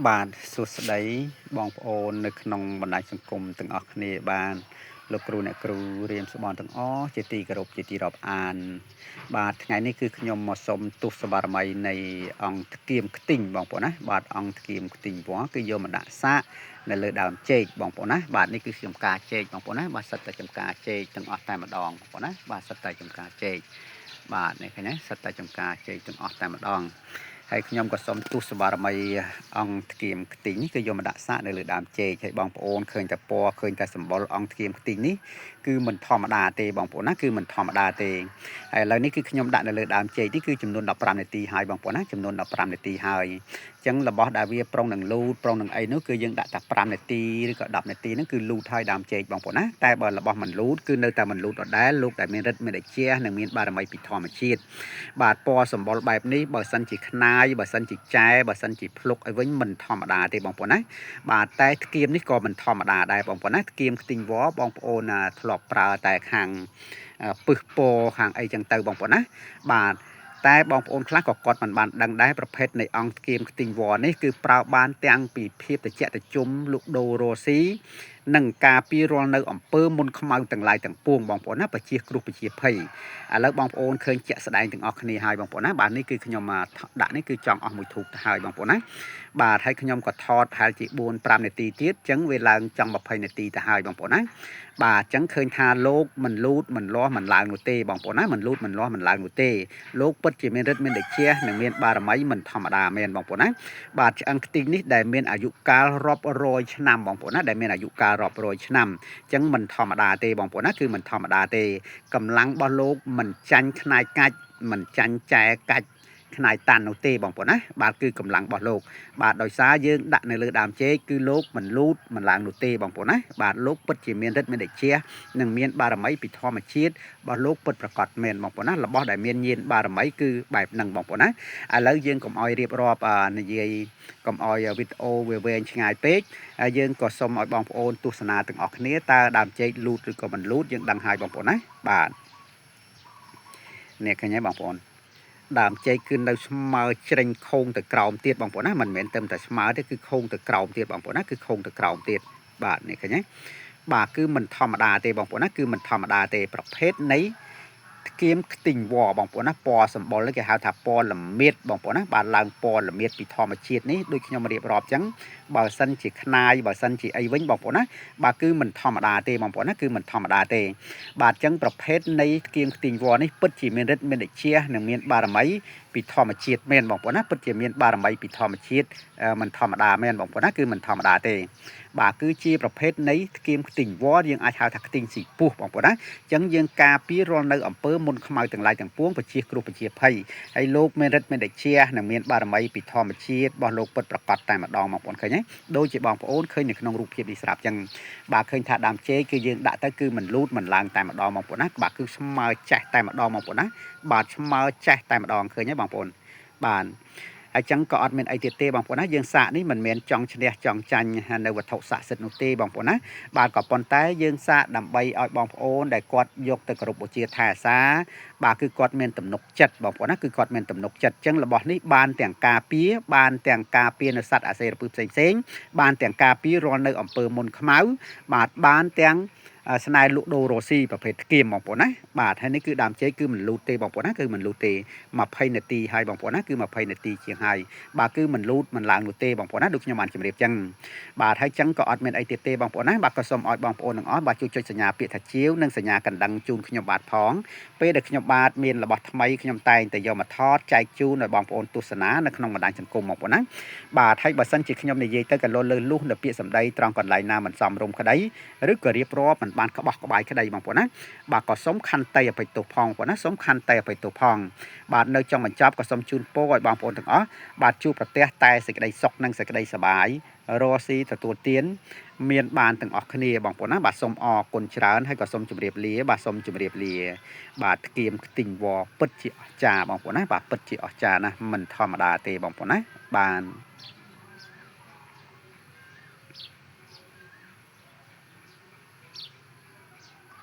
បាទសួស្តីបងប្អូននៅក្នុងបណ្ដាញសង្គមទាំងអស់គ្នាបាទលោកគ្រូអ្នកគ្រូរៀមស្បនទាំងអស់ជាទីគោរពជាទីរាប់អាន បាទថ្ងៃនេះគឺខ្ញុំមកសុំទស្សបារមីនៃអង្គធ្គៀមខ្ទីងបងប្អូនណាបាទអង្គធ្គៀមខ្ទីងវ៉គឺយកមកដាក់សាកនៅលើដើមចេកបងប្អូនណាបាទនេះគឺចំការចេកបងប្អូនណាបាទសិតតែចំការចេកទាំងអស់តែម្ដងបងប្អូនណាបាទសិតតែចំការចេកបាទនេះឃើញទេសិតតែចំការចេកទាំងអស់តែម្ដងហើយខ្ញុំក៏សូមទស្សបារមីអង្គធ្គៀមខ្ទីងនេះគឺយកមកដាក់សាកនៅលើដើមចេកហើយបងប្អូនឃើញតែពណ៌ឃើញតែសម្បុរអង្គធ្គៀមខ្ទីងនេះគឺមិនធម្មតាទេបងប្អូនណាគឺមិនធម្មតាទេហើយឥឡូវនេះគឺខ្ញុំដាក់នៅលើដើមចេកនេះគឺចំនួន15នាទីហើយបងប្អូនណាចំនួន15នាទីហើយអញ្ចឹងរបស់ដែលវាប្រុងនឹងលូតប្រុងនឹងអីនោះគឺយើងដាក់តែ5នាទីឬក៏10នាទីហ្នឹងគឺលូតហើយដើមចេកបងប្អូនណាតែបើរបស់មិនលូតគឺនៅតែមិនលូតដដែលលោកដែលមានរិទ្ធមានតិចនិងមានបារមីពីធម្មជាតិបាទពណ៌សម្បុរបែបនេះបើសិនជាខ្នាយបើសិនជាចែបើសិនជាភ្លុកអីវិញមិនធម្មតាទេបងប្អូនណាបាទតែធ្គៀមនេះក៏មិនធម្មតាដែរបងប្អូនណាធ្គៀមខ្ទីងវបងប្អូនធ្លាប់ប្រើតែខាងពឹសពណ៌ខាងអីចឹងទៅបងប្អូនណាបាទតែបងប្អូនខ្លះក៏គាត់មិនបានដឹងដែរប្រភេទនៃអង្គធ្គៀមខ្ទីងវនេះគឺប្រើបានទាំងពីភាពត្រជាក់ត្រជុំលក់ដូររស៊ីនិងការពាររាល់នៅអំពើមុនខ្មៅទាំងឡាយទាំងពួងបងប្អូនណាបជាគ្រោះបជាភ័យឥឡូវបងប្អូនឃើញជាក់ស្ដែងទាំងអស់គ្នាហើយបងប្អូនណាបាទនេះគឺខ្ញុំដាក់នេះគឺចង់អស់មួយធូបទៅហើយបងប្អូនណាបាទហើយខ្ញុំក៏ថតប្រហែលជា4 5នាទីទៀតអញ្ចឹងវាឡើងចង់20នាទីទៅហើយបងប្អូនណាបាទអញ្ចឹងឃើញថាលោកមិនលូតមិនលាស់មិនឡើងនោះទេបងប្អូនណាមិនលូតមិនលាស់មិនឡើងនោះទេលោកពិតជាមានរិទ្ធមានតិចនិងមានបារមីមិនធម្មតាមែនបងប្អូនណាបាទឆ្អឹងខ្ទីងនេះដែលមានអាយុកាលរាប់រយឆ្នាំបងប្អូនណាដែលមានអាយុកាលរាប់រយឆ្នាំអញ្ចឹងមិនធម្មតាទេបងប្អូនណាគឺមិនធម្មតាទេកម្លាំងរបស់លោកមិនចាញ់ខ្នាយកាច់មិនចាញ់ចែកាច់ខ្នាយតាន់នោះទេបងប្អូនណាបាទគឺកម្លាំងរបស់លោកបាទដោយសារយើងដាក់នៅលើដើមចេកគឺលោកមិនលូតមិនឡើងនោះទេបងប្អូនណាបាទលោកពិតជាមានរិទ្ធមានតិចនិងមានបារមីពីធម្មជាតិរបស់លោកពិតប្រកបមែនបងប្អូនណារបស់ដែលមានញាណបារមីគឺបែបហ្នឹងបងប្អូនណាឥឡូវយើងកុំឲ្យរៀបរាប់និយាយកុំឲ្យវីដេអូវាវែងឆ្ងាយពេកហើយយើងក៏សូមឲ្យបងប្អូនទស្សនាទាំងអស់គ្នាតើដើមចេកលូតឬក៏មិនលូតយើងដឹងហើយបងប្អូនណាបាទនេះឃើញហើយបងប្អូនដើមចេកគឺនៅស្មើជ្រេញខោងទៅក្រោមទៀតបងប្អូនណាមិនមែនតែស្មើទេគឺខោងទៅក្រោមទៀតបងប្អូនណាគឺខោងទៅក្រោមទៀតបាទនេះឃើញទេបាទគឺមិនធម្មតាទេបងប្អូនណាគឺមិនធម្មតាទេប្រភេទនៃធ្គៀមខ្ទីងវបងប្អូនណាពណ៌សម្បុរគេហៅថាពណ៌ល្មៀតបងប្អូនណាបាទឡើងពណ៌ល្មៀតពីធម្មជាតិនេះដូចខ្ញុំរៀបរាប់ចឹងបើសិនជាខ្នាយបើសិនជាអីវិញបងប្អូនណាបាទគឺមិនធម្មតាទេបងប្អូនណាគឺមិនធម្មតាទេបាទចឹងប្រភេទនៃធ្គៀមខ្ទីងវនេះពិតជាមានរិទ្ធមានតិចនិងមានបារមីពីធម្មជាតិមែនបងប្អូនណាពិតជាមានបារមីពីធម្មជាតិមិនធម្មតាមែនបងប្អូនណាគឺមិនធម្មតាទេបាទគឺជាប្រភេទនៃធ្គៀមខ្ទីងវយើងអាចហៅថាខ្ទីងស៊ីពោះបងប្អូនណាអញ្ចឹងយើងការពាររាល់នៅអំពើមុនខ្មៅទាំងឡាយទាំងពួងបជាគ្រោះបជាភ័យហើយលោកមានរិទ្ធមានតិចនិងមានបារមីពីធម្មជាតិរបស់លោកពិតប្រកបតែម្ដងបងប្អូនឃើញទេដូចជាបងប្អូនឃើញនៅក្នុងរូបភាពនេះស្រាប់អញ្ចឹងបាទឃើញថាដើមចេកគឺយើងដាក់ទៅគឺមិនលូតមិនឡើងតែម្ដងបងប្អូនណាបាទគឺស្មើចេះតែម្ដងបងប្អូនណាបាទស្មើចេះតែម្ដងឃើញទេបងប្អូនបាទហើយចឹងក៏អត់មានអីទៀតទេបងប្អូនណាយើងសាកនេះមិនមែនចង់ឈ្នះចង់ចាញ់នៅវត្ថុស័ក្តិសិទ្ធិនោះទេបងប្អូនណាបាទក៏ប៉ុន្តែយើងសាកដើម្បីឲ្យបងប្អូនដែលគាត់យកទៅគោរពបូជាថែអាសាបាទគឺគាត់មានទំនុកចិត្តបងប្អូនណាគឺគាត់មានទំនុកចិត្តចឹងរបស់នេះបានទាំងការពារបានទាំងការពារនៅសត្វអាសេរពឹសផ្សេងផ្សេងបានទាំងការពាររាល់នៅអំពើមុនខ្មៅបាទបានទាំងស្នេហ៍លក់ដូររស៊ីប្រភេទធ្គៀមបងប្អូនណាបាទហើយនេះគឺដើមចេកគឺមិនលូតទេបងប្អូនណាគឺមិនលូតទេ20នាទីហើយបងប្អូនណាគឺ20នាទីជាងហើយបាទគឺមិនលូតមិនឡើងនោះទេបងប្អូនណាដូចខ្ញុំបានជម្រាបចឹងបាទហើយចឹងក៏អត់មានអីទៀតទេបងប្អូនណាបាទក៏សូមឲ្យបងប្អូនទាំងអស់បាទជួយចុចសញ្ញាពាក្យថាជាវនិងសញ្ញាកណ្ដឹងជូនខ្ញុំបាទផងពេលដែលខ្ញុំបាទមានរបស់ថ្មីខ្ញុំតែងតែយកមកថតចែកជូនឲ្យបងប្អូនទស្សនានៅក្នុងបណ្ដាញសង្គមបងប្អូនណាបាទហើយបើសិនជាខ្ញុំនិយាយទៅក៏លលើលុះនៅពាក្យសម្ដីត្រង់កន្លែងណាមិនសមរម្យក្តីឬក៏រៀបរាប់មិនបានក្បោះក្បាយក្តីបងប្អូនណាបាទក៏សូមខន្តីអភ័យទោសផងបងប្អូនណាសូមខន្តីអភ័យទោសផងបាទនៅចុងបញ្ចប់ក៏សូមជូនពរឲ្យបងប្អូនទាំងអស់បាទជួបប្រទះតែសេចក្តីសុខនិងសេចក្តីសប្បាយរស់ស៊ីទទួលទានមានបានទាំងអស់គ្នាបងប្អូនណាបាទសូមអរគុណច្រើនហើយក៏សូមជម្រាបលាបាទសូមជម្រាបលាបាទធ្គៀមខ្ទីងវពិតជាអស្ចារ្យបងប្អូនណាបាទពិតជាអស្ចារ្យណាស់មិនធម្មតាទេបងប្អូនណាបាទ